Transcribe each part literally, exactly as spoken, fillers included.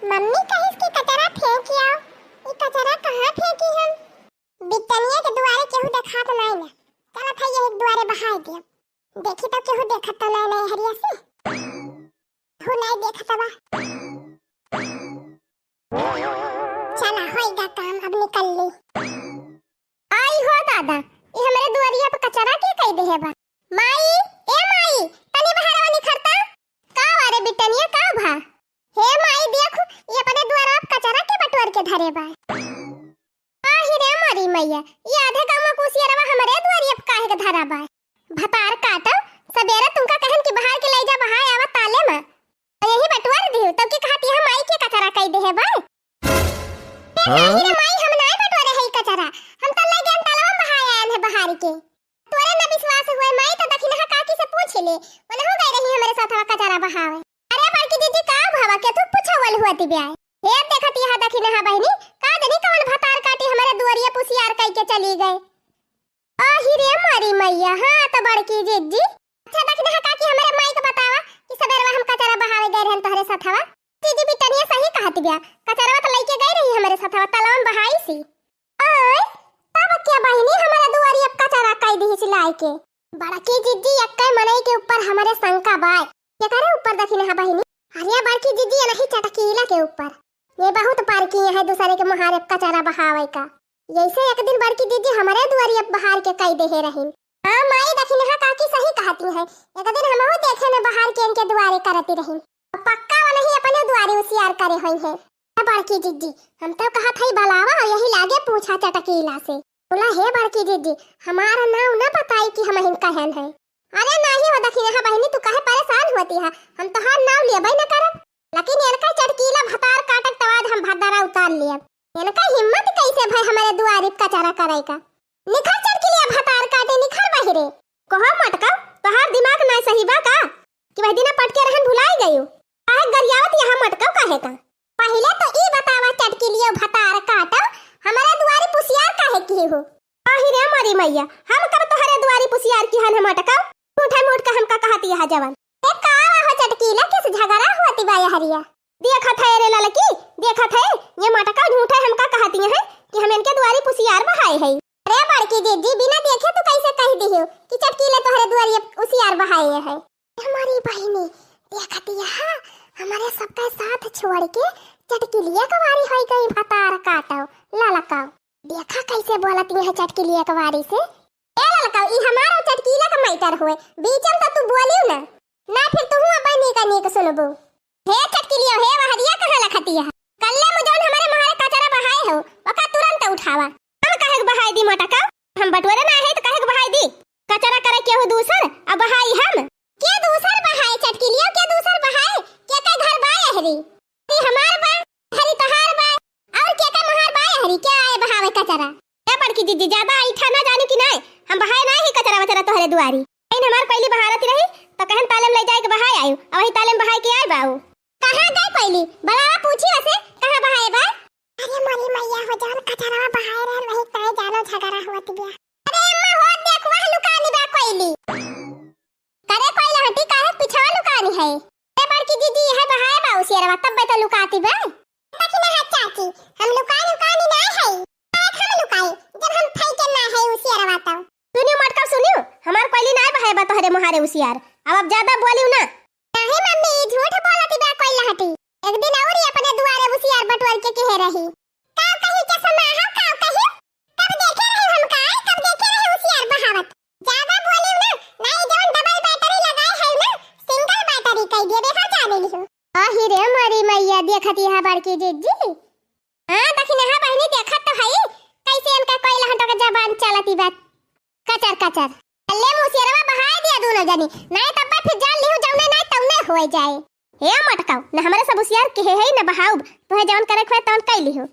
मम्मी कहिस कि कचरा फेंकि आओ। ई कचरा कहाँ फेंकी हम? बिटनिया के दुआरे केहू देखात नाई ना। चलत है यही दुआरे बहाय दिया। देखी तो केहू देखत तो नाई ना हरिया से। हु नाई देखत बा। चला, होइगा काम, अब निकल ली। आई हो दादा, ई हमरे दुआरिया पे कचरा के कई देहे बा? माई, ए माई, तनी बहरवा निखरता। का बा रे बिटनिया, का भा? हे माई, देखु, ई अपने दुआरा पे कचरा के बटोर के धरे बा। आहि रे मोरी मैया, ई आधे गाँव के उसियरवा हमरे दुआरिया पे काहे के धरा बा? भतार काटो, सबेरे तुमका कहन कि बहार के लई जा, बहाय आवा ताले मा। यही बटोर दिहु, तब की कहत यह माई के कचरा कई देहे बा। ए, हाँ? काहे रे माई, हम नाय बटोरे हई कचरा, हम तो लगे हम तलवा में बहाय आयन है बहार के। तोरे न विश्वास हुए माई, तो दखिनहा काकी से पूछ ले, उनहु गई रही हमरे साथवा कचरा बहावे। अरे बड़की जीजी, का भवा के तू पूछवल हुआ तिब्या? हे देखत यह दखिनहा बहिनी, का जनी कवन भतार काटी हमरे दुआरिया पुसियार कई के चली गए। आहि रे मोरी मैया, हाँ तो बड़की जीजी। अच्छा दखिनहा काकी, हमरे माई के बतावा कि सबेरवा हम कचरा बहावे गए रहन तोहरे साथवा। जीजी बिटनिया सही कहत बिया, कचरवा तो लइके गई रही हमरे साथवा, तलवा में बहाई सी। ओए, तब क्या बहिनी हमरे दुआरी अब कचरा कई दिहिस लाइके? बड़की जीजी, एक्के मनई के ऊपर हमरे शंका बाय। केकरे ऊपर दखिनहा बहिनी? अरे बड़की जीजी, एनही चटकीला के ऊपर। ये बहुत बड़की है दूसरे के मुहारे कचरा बहावे का। यैसे एक दिन बड़की जीजी हमरे दुआरी अब बहार के कई देहे रहिन। हाँ माई, दखिनहा काकी सही कहती है, एक दिन हमहू देखे न बहार के इनके दुआरे करती रहिन। पक्का वो नहीं अपने दुआरे उसियार करे होई है। ए बड़की जीजी, हम तो कहत हई बलावा और यही लागे पूछा चटकीला से। बोला, हे बड़की जीजी, हमारा नाव न बताई कि हमहिन कहन है। अरे नाही हो दखिनहा बहिनी, तू काहे परेशान होती है, हम तोहार नाव लेबे न करब। लेकिन इनका चटकीला भतार काटक तवाज हम भदरा उतार लेब। इनका हिम्मत कैसे भय हमरे दुआरी पे कचरा करे का? निखर चटकीलिया भतार काटे, निखर बहिरे। कहो मटका, तोहार दिमाग ना सही बा का? कि वह दिना पटके रहन भुलाई गयो? काहे गरियावत यहाँ मटका काहे का? पहिले तो ई बतावा चटकीलियो भतार काटो, हमरे दुआरी पुसियार काहे की हो? आहि रे मोरी मैया, हम कब तोहरे दुआरी पुसियार की हन हम अटकाओ? झूठे मूठ के हमका कहत यह जवन। ए का हो चटकीला, किस झगड़ा होती बा यहरिया? देखत है रे ललकी, देखत है, ये मटका झूठे हमका कहती है कि हम इनके दुआरी पुसियार बहाए है। अरे बड़की जीजी, बिना देखे तू कैसे कह दियो कि चटकीला तोहरे दुआरी उसियार बहाए है? हमारी बहिनी, देखत यह हमरे सबका साथ छोड़ के चटकीलिया कवारी होई गई भतार काटो, ललकाओ। देखा कैसे बोलत यह चटकीलिया कवारी से। ए ललका, ई हमार और चटकीला का मैटर हुए, बीच में तो तू बोलियो ना। ना फिर तू अब्बा नीक नीक सुनबू। हे चटकीलिया, हे वहरिया कहाँ लखतिया? कल्ले मु जौन हमारे महारे कचरा बहाए हो, ओका तुरंत उठावा। हम काहे के बहाए दी मोटा का? हम बटोरे ना है तो काहे के बहाए दी? कचरा करे केहू दूसर, अब बहाई हम। के दूसर बहाए चटकीलिया, के दूसर बहाए? के के घर बाए हरी? हरी हमार बा, हरी तोहार बा, और के का मोहार बा, हरी के आए बहावे कचरा? ए बड़की जीजी, ज्यादा ऐठा ना जानी कि नाय, हम बहाए ना ही कचरा वचरा तोहरे दुआरी। इन हमार कोयली बहारत रही, तो कहन ताले में ले जाए के बहाए आयु, अब वही ताले में बहाए के आए बाऊ। कहाँ गए कोयली? बलावा पूछी वसे, कहाँ बहाए बा? अरे मोरी मैया हो, जौन कचरा बहाए रहन वही ताए जानो झगड़ा हुआ तिबिया। अरे अम्मा हो, देख वह लुकानी बा कोयली। करे कोई लहटी काहे पिछवा लुकानी है? ए बड़की जीजी, यह बहाए बा उसियरवा, तब बे तो लुकाती बे। देखी ना है चाची, हम लुकाई लुकानी ना है। काहे हम लुकाई, जब हम फैके ना है उसियरवा तो। सुनियो मटका सुनियो, हमार कोयली ना बहाए बा तोहरे मुहारे उसियार। अब, अब ज्यादा बोलियो ना। नहीं मम्मी, ई झूठ बोलती बा कोई लहटी। एक दिन और ही अपने दुआरे उसियार बटोर के कहे रही। का कही चश्मा, हम का कही? कब देखे रहे हम का? कब देखे रहे उसियार बहावत? ज्यादा बोलियो ना, नहीं जौन डबल बैटरी लगाए है ना, सिंगल बैटरी कई दिए, देखा जाने लिहो। आही रे मोरी मैया, देखत यह बड़की जीजी। हाँ, दखिनहा बहिनी देखत तो हई, कैसे इनका कोई लहटो के जबान चलती बा। कचर, कचर। ले मुसियरवा बहाए दिया दोनों जनी, नहीं तब फिर जान लिहो जौने नहीं तौने होए जाए। हे मटकाओ, न हमरे सब उसियार के है, न बहाउब, तोहे जौन करे खोए तौन कई लिहो।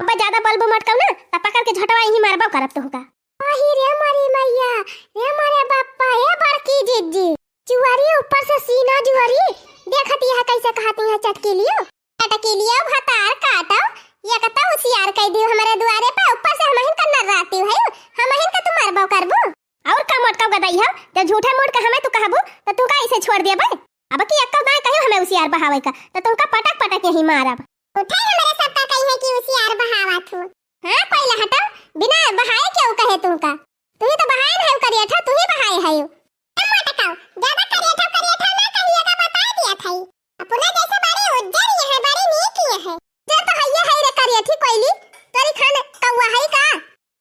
अब ज्यादा बोलबो मटकाओ ना, त पकड़ के झोटवा यहीं मारबो करब तोहका। आही रे मोरी मैया, रे मोरे बाप्पा, ए बड़की जीजी। जुआरी ऊपर से सीना जुआरी, देखत यह कैसे कहती है चटकीलियो। चटकीलियो भतार काटो, ये कता उसियार कह दियो हमरे दुआरे पे, ऊपर से हमहिन का नर्राती है, हमहिन का तू मारबो करबो। और का मोटका गदई है, जब झूठे मूठ के हमें तू कहबू, तो तू का इसे छोड़ देबे? अब की अक्कल ना कहियो हमें उसियार बहावे का, तो तुमका पटक पटक यही मारब। उठे हमरे सबका कही है कि उसियार बहावा थू। हाँ, कोई लहटो, बिना बहाए क्यों कहे तू का? तू ही तो बहाए नहीं करिया था, तू ही बहाए है। ए मोटका, ज्यादा करिया था, करिया था ना कहिए का बता दिया था। अपना जैसे बड़ी उज्जर ये है, बड़ी नीक ये है। जो तो है ये है रे करिया थी कोयली, तोरी खान कौआ है का?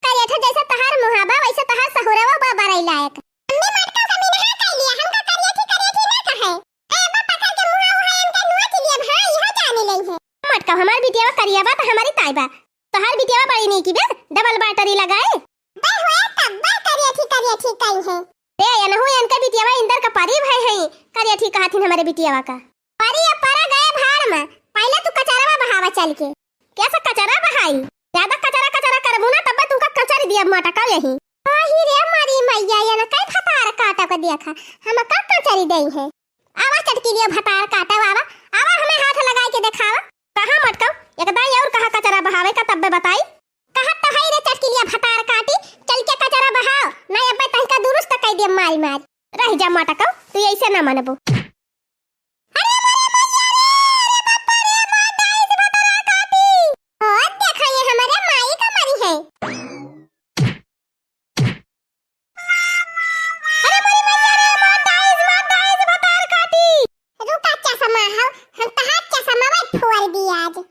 करिया था जैसे तहार मुहाबा, वैसे तहार सहुरवा बा बरई लायक। हमने मोटका से मिनहा कर लिया, हमका करिया थी, करिया थी ना कहे। ए, अब्बा पकड़ के मुहा उहा इनका नोच लिया, हाँ, इहो जाने लई है। मोटका, हमार बिटियावा करिया बा त हमारी ताई बा। तोहार बिटियावा बड़ी नीकी बे, डबल बैटरी लगाए। बे होए तब बे करिया थी, करिया थी कही है। बे, एनहु इनका बिटियावा इंदर का परी भई है, करिया थी कहथिन हमारे बिटियावा का। परी अब परा गए भाड़ में, पहले तू कचरवा बहावा चल के। कैसा कचरा बहाई? ज्यादा कचरा कचरा करबू ना, तब तुमका कचरी दिया मोटका यही। आही रे मारी मैया, ये ना कई भतार काटा को देखा, हम का कचरी दई है। आवा चटकिलिया भतार काटा, आवा, आवा हमें हाथ लगाए के देखावा। कहाँ मोटका, एक दाई और कहाँ कचरा बहावे का तब्बे बताई। कहा तो है रे चटकिलिया भतार काटी, चल के कचरा बहाओ, नहीं अब्बे तहका दुरुस्त कई दे मारी मारी। रह जा मोटका, तू ऐसे ना मनबू। अरे मोरे मैया रे, अरे बापा रे, मार डाइस भतार काटी। ओ देखा ये हमारे माई का मरी है। अरे मोरे मैया रे, मार डाइस, मार डाइस भतार काटी। रुका चश्मा हो, हम तहार चश्मा में फोड़ दी आज।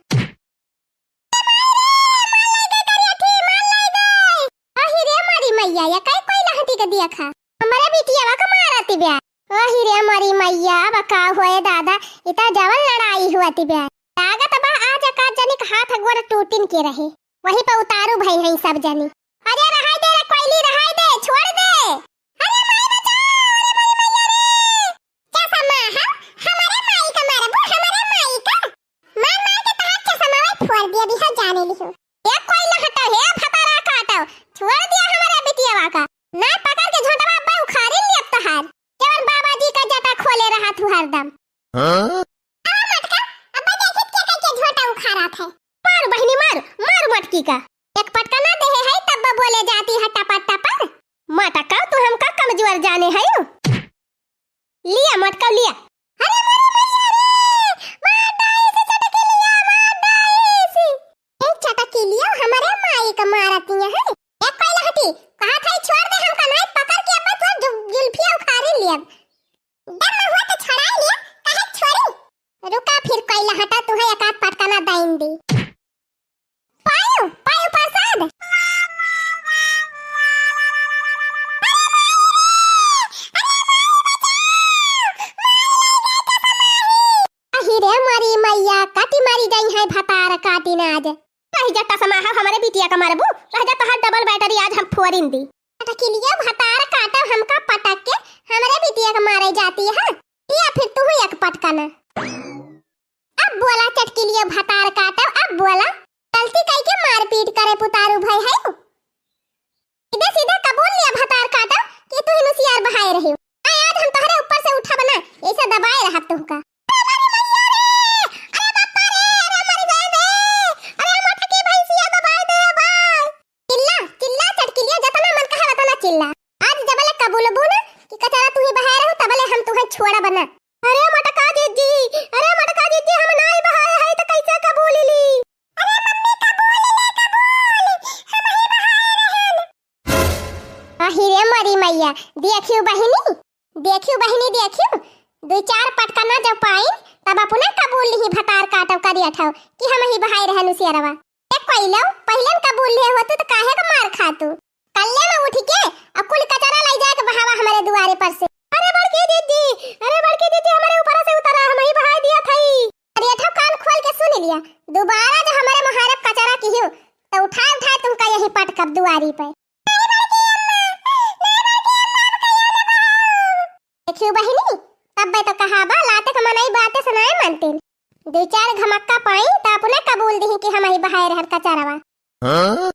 आही रे मारी मैया, ये काई कोई लहटी के दिया खा? हमारे बिटियावा का मारती बे। आही रे मारी मैया, अब का होए दादा, इता जवन लड़ाई हुआ ती बे। लागत बा आज का जनिक हाथ गोड़ टूटिन के रहे, वही पे उतारू भई हैं सब जनी। अरे रहाई दे रे कोयली, रहाई दे, छोड़ दे। अरे माई बचाओ, अरे माई मैया रे। चश्मा हो, हमारे माई का मारबू, हमारे माई का। मार मार के तहार चश्मा फोड़ दिया भी है, जाने लिहो। ए कोई ना हटाओ, हे भतारा काटो, छोड़ दिया हमारे बिटियावा का। ना पकड़ के झोंटवा अब्बे उखाड़ी लिया तहार। केवल बाबा जी का जटा खोले रहा तू हरदम। हाँ? आ मटका, अब्बे देखित के कह के झोंटा उखाड़ा थे। मार बहिनी मार, मार मटकी का। एक पटका ना देहे है तब बोले जाती है टपर टपर। मटका तू हमका कमजोर जाने है यू। लिया मटका लिया। अरे मोरे मैया रे, मार डाइस चटकी लिया, मार डाइस। ए चटकी लिया, हमारे माई का मारती है। ए कोई लहटी, कहा था छोड़ दे हमका, नहीं पकड़ के अब्बे तोर जु-, जुल्फिया उखाड़ी लिया। दम हुआ तो छड़ाई लिया, काहे छोड़ी? रुका फिर कोई लहटा, तू है एक आध पटकना दाइन दी। पायो, पायो प्रसाद। अरे माई रे, अरे माई बचाओ, माई ले गए तो समाही। अही रे मारी मैया, काटी मारी जाई है भतार काटी ना आज। रह जा टसमा है, हमरे बिटिया का मारबू, रह जा तहार डबल बैटरी आज हम फोरिन दी। पटकिलिया भतार काटब हमका पटक के, हमरे बिटिया का मारे जाती है। या फिर तू एक पटकना। अब बोला चटकिलिया भतार काटब, अब बोला। गलती कई के मारपीट करे पुतारू भई है। सीधे सीधे कबूल लिया भतार काटब कि तू ही नुसियार बहाए रही। आ, आज हम तोहरे ऊपर से उठब ना, ऐसे दबाए रहब तुहका। अरे बापा रे, अरे मर गए बे, अरे मोटकी भैंसिया दबाए दे भाई। चिल्ला, चिल्ला चटकिलिया, जतना मन कहे वतना चिल्ला। आज जबले कबूलबू ना कि कचरा तू ही बहाए रहू, तबले हम तुहे छोड़ब ना। अरे मोटका जीजी, अरे मोटका जीजी, हम नाई बहाए हई त कैसे कबूल ली? अरे मम्मी कबूल ले कबूल, हम ही बहाए रहन। आही रे मोरी मैया, देखियो बहिनी, देखियो बहिनी, देखियो, दुई चार पटकना जब पाइन, तब अपने कबूल लिही भतार काटब करिया ठौ कि हम ही बहाए रहन उसियरवा। ए कोइलो, पहिलन कबूल लिहे होतू त काहे का मार खातू? कल्ले में उठ के अब कुल कचरा लाई जाए के बहावा हमरे दुआरे पर से। अरे बड़की दीदी, अरे बड़की दीदी, हमरे ऊपर से उतरा, हम ही बहाए दिया थई। अरे ठौ कान खोल के सुन लिया, दोबारा जो हमरे मुहारे कचरा किहियो, त उठाए उठाए तुमका यही पटकब दुआरी पे। देखियो बहिनी, तब्बे तो कहा बा, लाते के मनई बाते से नाय मानतीन। दुई चार घमक्का पाई, त अपने कबूल दिही कि हम ही बहाए रहल कचरवा। हाँ?